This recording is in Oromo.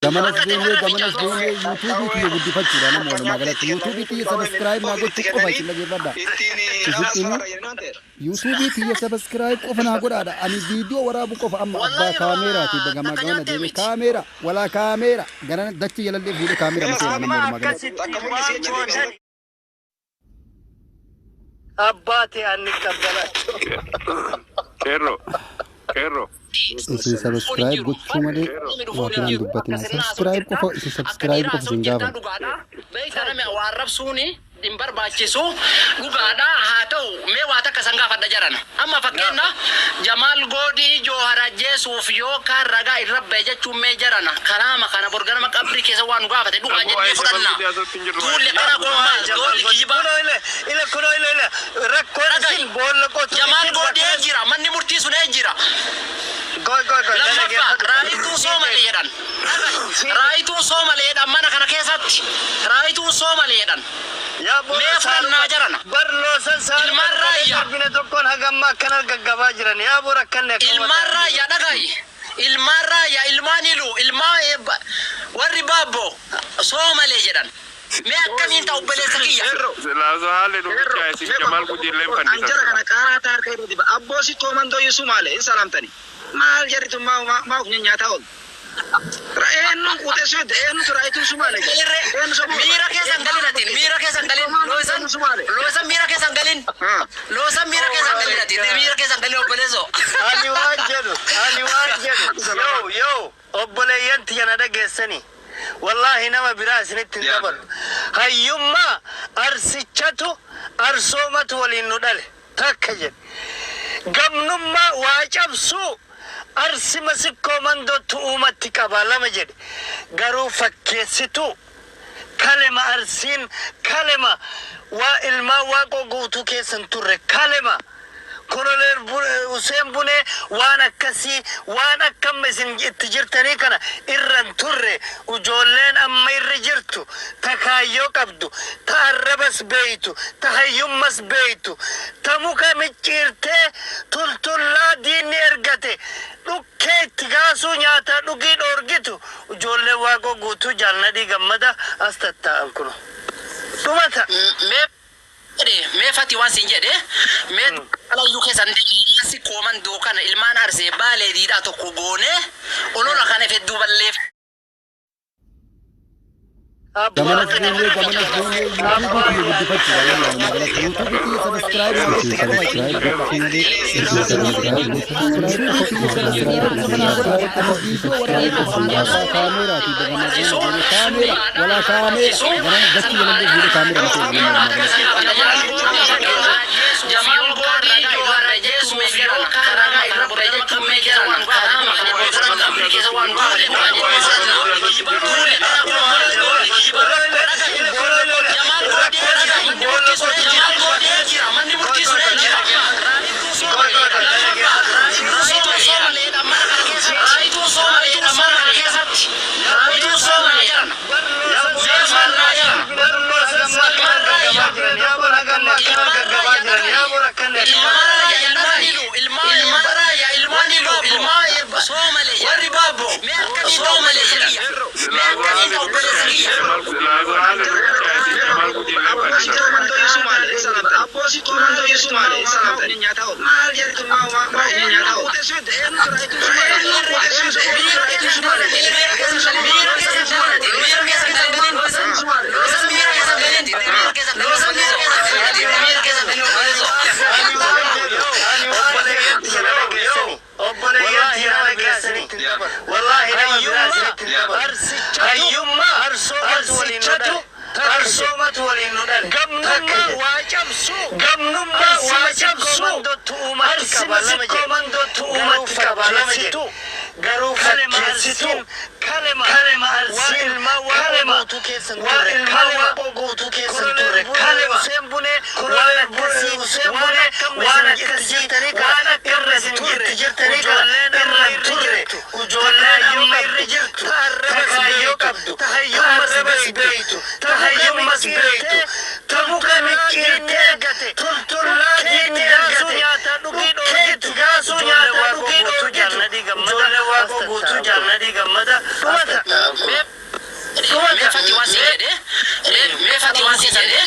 Gamanas Akka ta'e deemee kana gamanas ficha. deemee yuutuubii kiyya guddifachuudha nama walumaa galatti yuutuubii kiyya sabiskiraayib naa gochuu qofa isin dhageeffadha. Isitti himee yuutuubii kiyya sabiskiraayib qofa naa godhaadha. Ani viidiyoo waraabu qofa amma abbaa Wallahi kaameeraati gamaa takka gamana nyaattee deemee miti. kaameera walaa kaameera gara dachii jalallee fuudhee kaameera maseena Amma nama walumaa galatti. akkasitti waan gootan abbaate ani qabbalachu. Qeerroo. Qeerroo. Isin sabiskiraayib gochuu malee waa biraan dubbatina. Sabiskiraayib qofa isin Akka sabiskiraayib dhiiraa qofa haasa'u isin jirtaa gaafan. dhugaadha. Beektaa namni waa arrabsuuni hin barbaachisu dhugaadha haa ta'u mee waa takka san gaafadha jarana. Amma fakkeenna Jamaal Goodii Joohar ajjeesuuf yookaan ragaa irra bahe jechuun mee jarana kalaama kana borganama qabrii keessa waan nu gaafate dhugaa Aboo jennee waa'ee Jamaal fudhanna. Goodii haasa'utti hin jirru Duulli waa'ee. akkana kun Waa'ee maal Jamaal doolli Goodii kijibaa. kunoo ile ile kunoo ile ile rakkoon Dhaga'i. isin boolla qotuu Jamaal isin Goodii rakkoon jira manni murtii sun jira. Goy goy goy na Lammaffaa dhageeffadhu. raayituu Sii soomalee deebi. jedhan. Dhaga'i. Sii Raayituu soomalee jedhan mana kana keessatti. Raayituu soomalee jedhan. Yaa booda Mee fudhannaa saaluqa jarana. bar loosan saaluqa Ilmaan kalee raayyaa. darbine tokkoon hagamma akkana gaggabaa jiran yaa boo rakkanne akkuma Ilmaan ta'an. raayyaa dhaga'i. Ilmaan raayyaa ilmaan ilu ilmaan warri baabbo soomalee jedhan. Mee akkamiin ta'u obboleessa kiyya. Silaa osoo haalli nu mijaa'e siif Jamaal Goodii illee Anjara fannisan. kana qaaraa harka irra diba. Abboo si toomandoo Yusuf maale hin salaamtani. Maal jarri tun maa maa of nyaataa oolu. Eenyuun quuxessuu edda eenyutu raayituu sumaale jedha. Eenyu sobuu Miira keessan galin atiin miira keessan galin loosan loosan miira keessan galin loosan miira keessan galin atiin miira keessan galin obboleessoo. Ani waan jedhu ani waan jedhu yoo yoo obboleeyyan tiyya na dhageessani. Wallaahi nama biraa isinitti hin dabalu. Hayyummaa arsichatu arsoomatu waliin nu dhale takka jedhe. Gamnummaa waa cabsuu arsima sikkoo mandootu uumatti qaba lama jedhe. Garuu fakkeessituu kalema arsiin kalema waa ilmaan waaqoo guutuu keessan turre kalema koloneel Hussein Bunee waan akkasii waan akka amma isin itti jirtanii kana irra hin turre ijoolleen amma irra jirtu ta kaayyoo qabdu ta arrabas beeytu ta hayyummas beeytu ta muka micciirtee tultullaa diinni ergate dhukkee itti kaasuu nyaataa dhugii dhoorgitu ijoolleen waaqoo guutuu jaalnadhii gammada as tattaa'an kuno dhumata. Mee mee fati waan siin jedhe mee alayyuu keessan si kooman dookana ilmaan arsee baalee diidhaa tokko goone olola kana hedduu balleef. Gamanas deemee gamanas deemee yuutuubii kiyya guddifachuudha nama walumaa galatti yuutuubii kiyya sabiskiraayib naa gochuu qofa isin dhageeffadha. Isin sabiskiraayib gochuu malee isin sabiskiraayib gochuu qofa isin sabiskiraayib qofa naa godhaadha. Ani viidiyoo waraabu qofa abbaa kaameeraati gamaa gamana deemee kaameera walaa kaameera gara dachii jalallee fuudhee kaameera maseena nama walumaa galatti. Jamaal Goodii Joohar ajjeesuuf yookaan ragaa irra bahe jechuun mee keessa waan gaafate qabrii keessa waan gaafate Jamaal Goodii manni murtii sun jira jira manni murtii sun jira Raayituu soomalee mana kana keessatti raayituu soomalee mana kana keessatti raayituu soomalee jedhan Zeefannaa jedhan Silaa osoo haalli nu mijaa'e siif Jamaal Goodii illee fannisan. Anjara mandoo Yusuf maale hin salaamtani. Abboo si toomandoo Yusuf maale hin salaamtani. Maal jarri tun maa maa of nyaataa oolu. Eenyutu raayituu sumaale jedha. Eenyu sobuu Arsoomatu waliin nu dhale. Gamnummaa waa cabsuu. Gamnummaa waa cabsuu. Arsima sikkoo mandootu uumatti qaba lama jedhe. Garuu fakkeessituu. Kalema arsiin kalema waa ilmaan waaqoo guutuu keessan turre kalema Hussein Bunee waan akkasii waan akka waan akkasii waan akka irra itti jirtanii kana irra hin turre ijoolleen amma irra jirtu ta kaayyoo qabdu ta hayyummas beeytu ta hayyummas beeytu ta muka micciirtee tultullaa diinni ergate dhukkee itti kaasuu nyaataa dhugii dhoorgitu ijoolleen waaqoo guutuu jaalladhii gammada dhumata. Mee fati waan si jedhe, mee fati waan si jedhe.